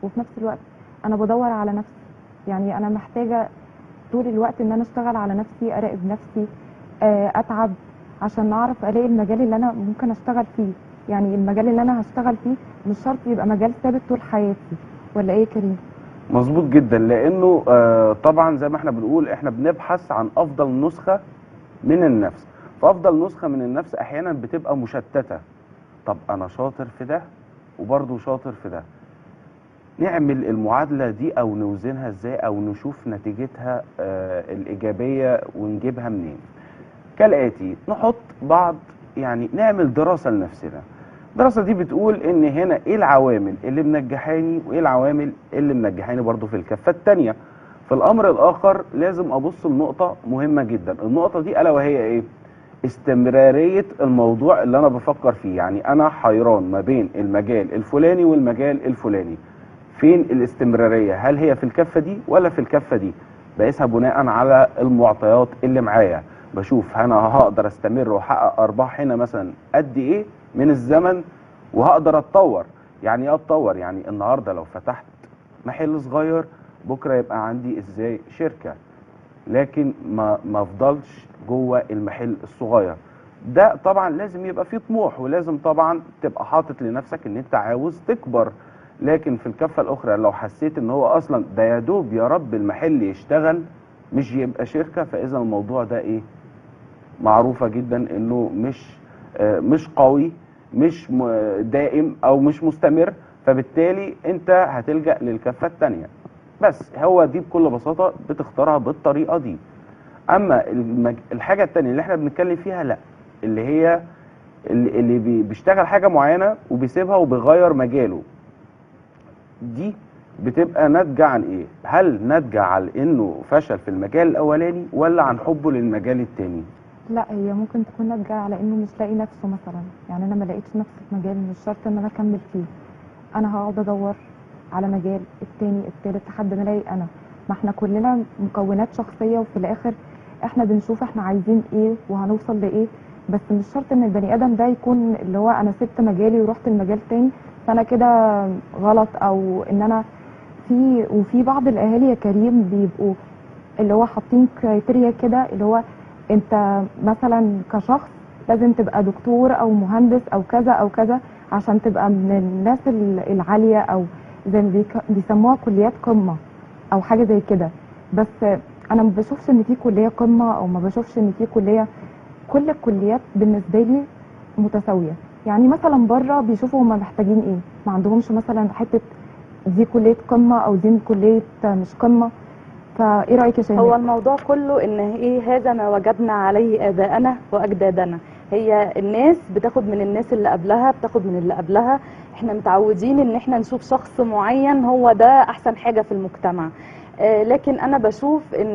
وفي نفس الوقت انا بدور على نفسي. يعني انا محتاجه طول الوقت ان انا اشتغل على نفسي، اراقب نفسي، اتعب عشان اعرف الاقي المجال اللي انا ممكن اشتغل فيه. يعني المجال اللي انا هشتغل فيه مش شرط يبقى مجال ثابت طول حياتي، ولا ايه يا كريم؟ مظبوط جدا، لانه طبعا زي ما احنا بنقول احنا بنبحث عن افضل نسخه من النفس، فافضل نسخه من النفس احيانا بتبقى مشتتة. طب انا شاطر في ده وبرضه شاطر في ده، نعمل المعادلة دي او نوزنها ازاي او نشوف نتيجتها الايجابية ونجيبها منين؟ كالاتي: نحط بعض، يعني نعمل دراسة لنفسنا. الدراسة دي بتقول ان هنا ايه العوامل اللي منجحاني وايه العوامل اللي منجحاني برضو في الكفة الثانية. في الامر الاخر لازم ابص لنقطة مهمة جدا، النقطة دي الا وهي ايه؟ استمرارية الموضوع اللي انا بفكر فيه. يعني انا حيران ما بين المجال الفلاني والمجال الفلاني، فين الاستمرارية؟ هل هي في الكفة دي ولا في الكفة دي؟ بقيسها بناء على المعطيات اللي معايا، بشوف انا هقدر استمر واحقق ارباح هنا مثلا قد ايه من الزمن، وهقدر اتطور. يعني ايه اتطور؟ يعني النهارده لو فتحت محل صغير بكره يبقى عندي ازاي شركة، لكن ما افضلش جوه المحل الصغير ده. طبعا لازم يبقى فيه طموح، ولازم طبعا تبقى حاطط لنفسك ان انت عاوز تكبر. لكن في الكفة الاخرى لو حسيت ان هو اصلا ده يا دوب يا رب المحل يشتغل مش يبقى شركة، فاذا الموضوع ده ايه؟ معروفة جدا انه مش قوي، مش دائم او مش مستمر، فبالتالي انت هتلجأ للكفة التانية. بس هو دي بكل بساطة بتختارها بالطريقة دي. اما الحاجة التانية اللي احنا بنتكلم فيها، لا، اللي هي اللي بيشتغل حاجة معينة وبيسيبها وبيغير مجاله، دي بتبقى ناتجة عن ايه؟ هل ناتجة عن انه فشل في المجال الاولاني ولا عن حبه للمجال التاني؟ لا، هي ممكن تكون ناتجة على انه مش لاقي نفسه مثلا. يعني انا ما لقيتش نفسي في مجال، مش شرط ان انا اكمل فيه، انا هقعد ادور على مجال التاني التالت لحد ما الاقي انا. ما احنا كلنا مكونات شخصية، وفي الاخر احنا بنشوف احنا عايزين ايه وهنوصل لايه. بس مش شرط ان البني ادم ده يكون اللي هو انا سبت مجالي ورحت المجال تاني فانا كده غلط، او ان انا في. وفي بعض الاهالي يا كريم بيبقوا اللي هو حاطين criteria كده، اللي هو انت مثلا كشخص لازم تبقى دكتور او مهندس او كذا او كذا عشان تبقى من الناس العالية، او زي ما بيسموها كليات قمة او حاجة زي كده. بس انا ما بشوفش ان في كليه قمة، او ما بشوفش ان في كليه، كل الكليات بالنسبة لي متساوية. يعني مثلا بره بيشوفوا هما محتاجين ايه، ما عندهمش مثلا حتة دي كليه قمة او دي كليه مش قمة. فايه رايك يا شيماء؟ هو الموضوع كله ان ايه، هذا ما وجدنا عليه اباءنا واجدادنا. هي الناس بتاخد من الناس اللي قبلها، بتاخد من اللي قبلها. احنا متعودين ان احنا نشوف شخص معين هو ده احسن حاجة في المجتمع، لكن انا بشوف ان